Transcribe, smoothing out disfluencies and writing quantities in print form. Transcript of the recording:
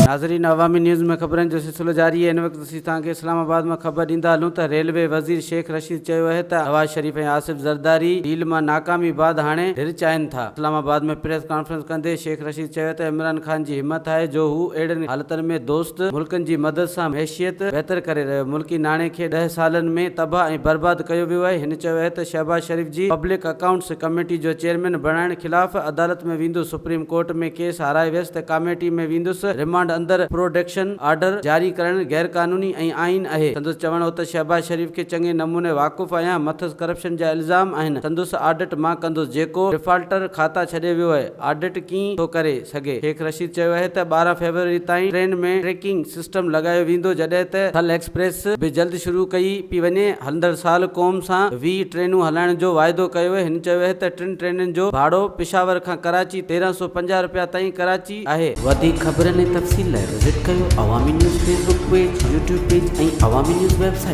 ناظرين عوامي نيوز ۾ خبرن جو سلسلو جاري آهي هن وقت اسين توهان کي اسلام آباد مان خبر ڏيندا هلون ته ريلوي وزير شيخ رشيد چيو آهي ته نواز شريف ۽ آصف زرداري ڊيل مان ناڪامي بعد هاڻي ڍر چاهين ٿا. اسلام آباد ۾ پريس ڪانفرنس ڪندي شيخ رشيد چيو ته عمران خان جي همت آهي جو هو اهڙين حالتن ۾ دوست ملڪن جي مدد سان معيشيت بهتر ڪري رهيو ملڪي ناڻي کي ڏهه سالن ۾ تباهه ۽ برباد ڪيو ويو آهي. هن چيو آهي ته شهباز شريف جي پبلڪ اڪائونٽس ڪميٽي جو چيئرمين بڻائڻ خلاف عدالت ۾ ويندس، سپريم ڪورٽ ۾ ڪيس هارائي ويس ته ڪاميٽي ۾ ويندس، رمانڊ اندر پروڊڪشن آرڊر جاري ڪرڻ غيرقانوني ۽ آئين اهي. سندس چوڻ هو ته شهباز شريف کي چڱي نموني واقف آهيان، مٿس ڪرپشن جا الزام آهن، سندس آڊٽ مان ڪندس، جيڪو ڊفالٽر کاتا ڇڏي ويو اهي آڊٽ ڪيئن ٿو ڪري سگهي. شيخ رشيد چيو اهي ته 12 فيبروري تائين ٽرين ۾ ٽريڪنگ سسٽم لڳايو ويندو، جڏهن ته ٿل ايڪسپريس به جلد شروع ڪئي پئي وڃي، هلندڙ سال قوم سان 20 ٽرينون هلائڻ جو واعدو ڪيو اهي، هن چيو اهي ته ٽن ٽرينن جو ڀاڙو پشاور کان ڪراچي 1350 رپيا تائين ڪراچي آهي. وڌيڪ خبرن ۽ تفصيل لاء وزٽ ڪيو Awami news Facebook page, YouTube page ۽ Awami news website.